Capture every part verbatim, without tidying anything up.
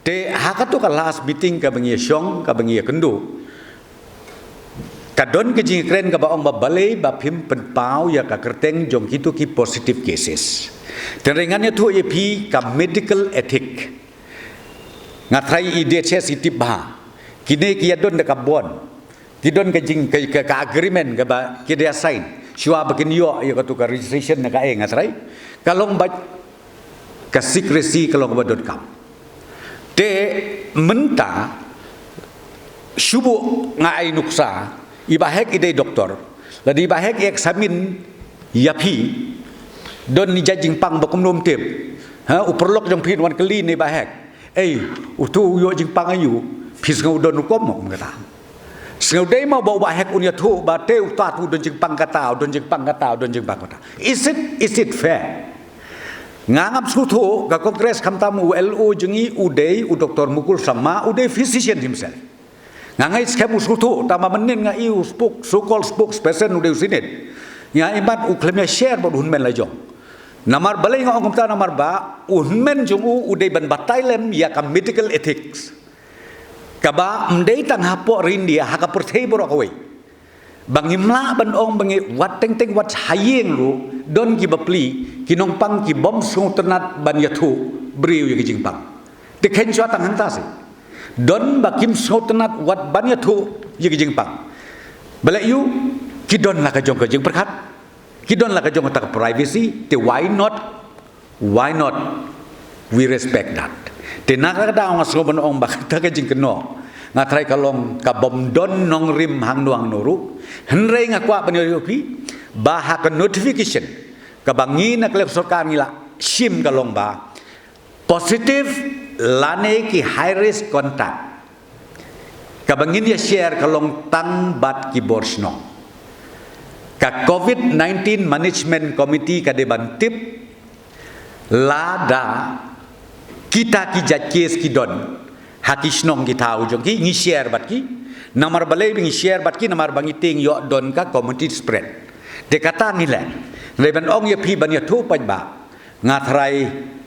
Te ha katu ka last meeting kaba ngi ïa shong, kaba ngi ïa kynduh, ka don ka jingkren kaba ong ba balei ba phim pynpaw ïa ka kyrteng jong kitu ki positive cases. Te hynrei ngan ïathuh ïa phi ka medical ethic. Nga tharai i D H S i tip bha. Kine ki ïa don da ka bond. Ki don ka jing, ka, ka, ka agreement kaba ki da sign. Shuwa ba kin ïoh ïa katu ka registration ne kaei nga tharai. Ka long bad ka secrecy ka long kaba donkam. Te mynta shu buh nga ai nuksa, i Bah Hek i dei doktor. Lada i Bah Hek i examine ïa phi, don i jait jingpang ba kumno ym tip. Ha, u paralok jong phi un wan kylli ïa i Bah Hek. Ei, utu u ïoh jingpang aïu, phi sngew don rukom mo, kum kata. Sngew dei mo ba u Bah Hek un ïathuh ba te uta tu u don jingpang kata, u don jingpang kata, u don jingpang kata. Is it, is it fair? Nga ngam sngewthuh, ka Congress khamtam u L O jong ngi u dei, u Doktor Mukul Sangma, u dei physician himself. Nga ngeit skhem u sngewthuh, tangba mynnin nga ïohi u spok, so-called spokesperson u dei u Senate. Nga ïohi pat u khlem ïa share bad u hynmen la jong. Namar balei nga ong kumta namar ba, u hynmen jong u u dei ban batai lem ïa ka medical ethics. Kaba ym dei tang hapoh India ha ka pyrthei baroh kawei. Ba ngim lah ban ong ba ngi wat teng teng wat ha ïing ruh, don ki bapli, ki nongpang ki bym sngewtynnat ban ïathuh briew ïa ki jingpang. Te kheiñ shuwa tang hangta seh. Don ba kim sngewtynnat wat ban ïathuh ïa ki jingpang. Balei ïoh, ki don la ka jong ka jingpyrkhat. Ki don la ka jong kata ka privacy, te why not? Why not? We respect that. Te na kata ka daw nga sngew ban ong ba kata ka jingkynnoh. Nga tharai ka long ka bym don nongrim hangno hangno ruh. Hynrei nga kwah ban ïathuh ïa phi ba ha ka notification kaba ngi na ka lem sorkar ngi la shim ka long ba positive lane ki high risk contact. Kaba ngin ïa share ka long tang bad ki bor shnong. Ka COVID nineteen Management Committee ka dei ban tip lada kita ki jait case ki don ha ki shnong ki thaw jong ki, ngi share bad ki. Namar balei ba ngi share bad ki, namar ba ngi tieng ïoh don ka community spread. Te kata ngi leh. Lei ban ong ïa phi ban ïathuh paidbah. Nga tharai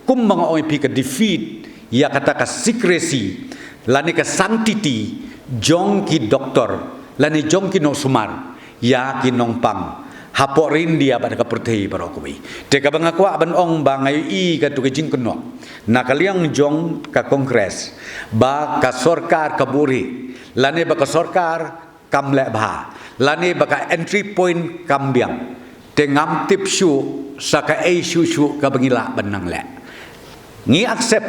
kumba nga ong ïa phi ka defeat ïa kata ka secrecy lane ka sanctity jong ki doktor lane jong ki nongsumar ïa ki nongpang hapoh India bad ka pyrthei baroh kawei. Te kaba nga kwah ban ong ba nga ïohi katu ka jingkynnoh na ka liang jong ka Congress ba ka sorkar ka buhrieh lane ba ka sorkar kam leh bha lane ba ka entry point kam biang. Te ngam tip shuh sa kaei shuh shuh kaba ngi lah ban nang leh. Ngi accept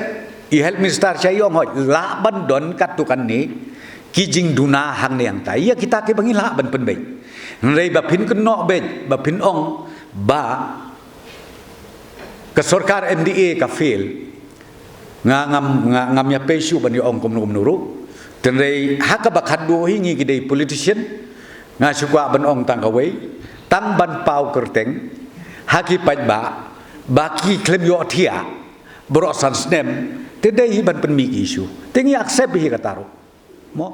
i health minister sha ïong hoi lah ban don katto katne ki jingduna hangne hangtai ïa kita kiba ngi lah ban pynbeit. Hynrei ba phin kynnoh beit ba phin ong ba ka sorkar M D A ka fail. Nga ngam, nga ngam ïa pei shuh ban ïa ong kumno kumno ruh. Hynrei ha kaba khatduh hi ngi ki dei politician. Nga shu kwah ban ong tang kawei, tang ban paw kyrteng ha ki paidbah ba ki khlem ïohthiah baroh san snem. Te dei hi ban pynmih ki issue. Te ngi accept hi kata ruh. Mo?